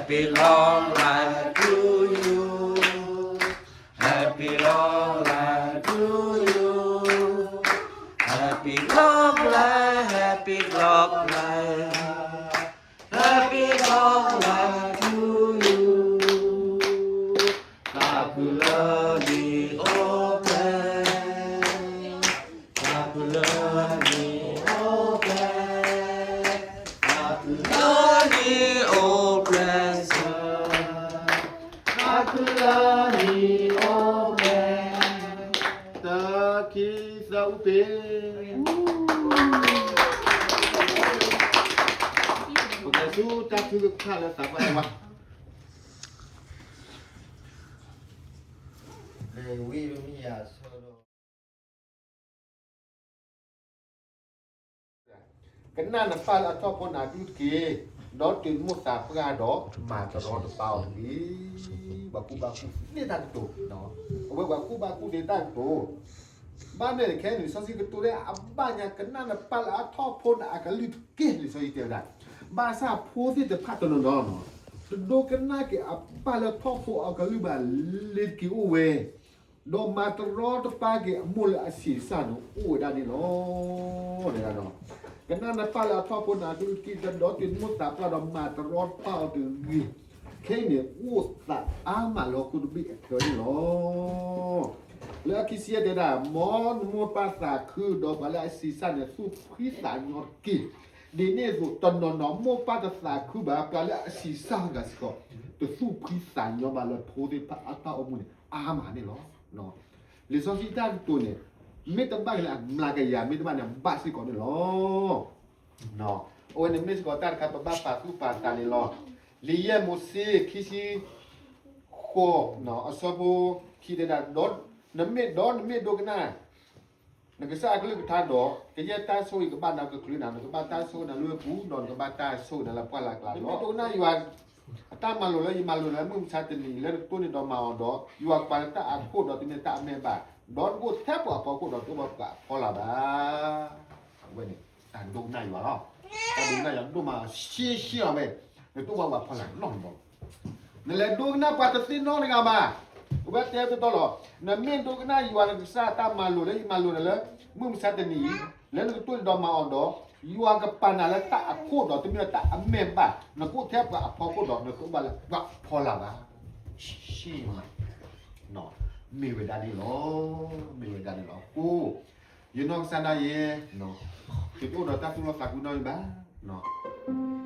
Happy long life to you. Happy long life to you. Happy long life, happy long life. Happy long life to you. သးခုလၢနံၣ်အိၣ်ဖျဲၣ်, သးခုလၢနံၣ်အိၣ်ဖျဲၣ်, သးခုလၢနံၣ်အိၣ်ဖျဲၣ်စၢၤ, သးခုလၢနံၣ်အိၣ်ဖျဲၣ်, တၢ်ခံသးအုးပ့ၤ ပကဆူတၢ်ထုကဖၣ်လၢသးပှၢ်တဝါ, လံာ်ဝံယံးရမံယၤအဆၢဒိၣ် ကနၣ်နပၢ်လၢအထီၣ်ဖိနၤအကလုၢ်တက့ၢ်, ဒီးတုၤနမိၢ်သးပှၢ်ဒီး မၤတရီတပါအီၤတဂ့ၤ. ပှၤကူၣ်ဘၣ်ကူၣ်သ့တၢ်ကတိၤ, အဝဲပှၤကူၣ်ဘၣ်ကူၣ်သ့တၢ်ကတိၤ, ဘၣ်မနုၤလဲၣ်ခဲအံၤန့ၣ် လံာ်စီဆှံကတိၤလၢအဘၣ်ညါ ကနၣ်နပၢ်လၢအထီၣ်ဖိနၤအကလုၢ်တက့ၢ် လံာ်စီဆှံတဲဝဲဒၣ်, ဘၣ်ဆၣ်ဖိသ့ၣ်တဖၣ်တနီၤနီၤ တဒိကနၣ်က့ၤအပၢ်လၢထီၣ်ဖိအီၤကလုၢ်ဘၣ်, လ့ၤတက့ၤအိၣ်ဝဲ ဒီးမၤတရီတပါက့ၤအမိၢ်လၢအဆံးစၢ်န့ၣ် အိၣ်ဝဲဒၣ်န့ၣ်လီၤ. ကနၣ်နပၢ်လၢအထီၣ်ဖိနၤအကလုၢ်တက့ၢ်, ဒီးတုၤနမိၢ်သးပှၢ်ဒီးမၤတရီတပါအီၤတဂ့ၤ. ခဲအံၤန့ၣ် အိၣ်သးအါမးလၢဟီၣ်ခိၣ်တဘ့ၣ်အကတၢၢ်န့ၣ်လီၤ. လၢအခံဆံယဲၢ်တဲဒၣ်, မ်နမိၢ်ပၢ်သးခုဒီးပှၤလၢအဆံးစၢ်န့ၣ် သူၣ်ဖှံသးညီတက့ၢ်. ဒ်န့ၣ်အသိး တနီၤနီၤမိၢ်ပၢ်တသးခုဘၣ် ပှၤလၢအဆံးစၢ်တဂၤစ့ၢ်ကီး တသူၣ်ဖှံသးညီဘၣ်လၢဖိသ့ၣ်တဖၣ်အတၢ်အိၣ်မူန့ၣ် အါမးန့ၣ်လီၤ. လံာ်စီဆှံတၢ်ကတိၤန့ၣ် မ့ၢ်တဘၣ်က့ၤလၢအမျးကယၤ မ့ၢ်တဘၣ်န့ၣ် ဘၣ်စ့ၢ်ကီးန့ၣ်လီၤ. အဝဲန့ၣ်မ့ၢ်စ့ၢ်ကီးတၢ်တခါပဘၣ်ပာ်သူၣ်ပာ်သးန့ၣ်လီၤ. လံာ်ယဲၢ်မိၤၡ့ ခံဆံဃိး အဆၢဖိခံတဲဒၣ်, ဒီးနမ့ၢ်ဒီးနမ့ၢ်ဒိကနၣ် နကစၢ်အကလုၢ်ကထါဒီး ကယဲၢ်တၢ်ဆိၣ်ဂ့ၤကဘၣ်နၤကချုးနၤ, နကဘၣ်တၢ်ဆိၣ်ဂ့ၤနၤလၢဝ့ၢ်ပူၤ ဒီးနကဘၣ်တၢ်ဆိၣ်ဂ့ၤနၤလၢပှၢ်လၢ်ကျါလီၤ. နမ့ၢ်ဒိကနၣ်ယွၤအတၢ်မၤလိာ်လၢယမၤလိာ်နၤလၢမုၢ်မဆါတနံၤအံၤ လၢနကတိၢ်န့ၢ်ဒီးမၤအီၤဒီး ယွၤကပာ်လၢတၢ်အခိၣ်ဒီးတမ့ၢ်တၢ်အမဲၢ်ဘၣ်, ဒီးနကအိၣ်ထဲပှၤအဖီခိၣ်ဒီးတအိၣ်ဘၣ်ပှၤအဖီလာ်ဘၣ်. အဝဲန့ၣ် တၢ်ဒိကနၣ်ယွၤလီၤ. တၢ်ဒိကနၣ်ယွၤဒိၣ်မးရှဲရှဲအီၤဝဲ, နတအိၣ်ဘၣ်ပှၤဖီလာ်နီတဘျီ နလဲၤဒိကနၣ်ပှၤတသ့နီတဂၤဘၣ်. အဝဲတဲတတီလီၤ. နမ့ၢ်ဒိကနၣ်ယွၤနကစၢ်တၢ်မၤလိာ်လၢယမၤလိာ်နၤလၢ မုၢ်မဆါတနံၤအံၤ, လၢနကတိၢ်န့ၢ်ဒီးမၤအီၤဒီး ယွၤကပာ်နၤလၢတၢ်အခိၣ်ဒီးတမ့ၢ်တၢ်အမဲၢ်ဘၣ်, နကအိၣ်ထဲပှၤအဖီခိၣ်ဒီးနတအိၣ်ဘၣ်လၢပှၤဖီလာ်ဘၣ်. ရှဲမး, မ့ၢ်ဝဲဒၣ်န့ၣ်လီၤ. မ့ၢ်ဝဲဒၣ်န့ၣ်လီၤ. အဃိ ယနီၢ်ကစၢ်ဒၣ်ယဲ ယတအိၣ်ဒီးတၢ်သူၣ်လီသးကွံနီတမံၤဘၣ်.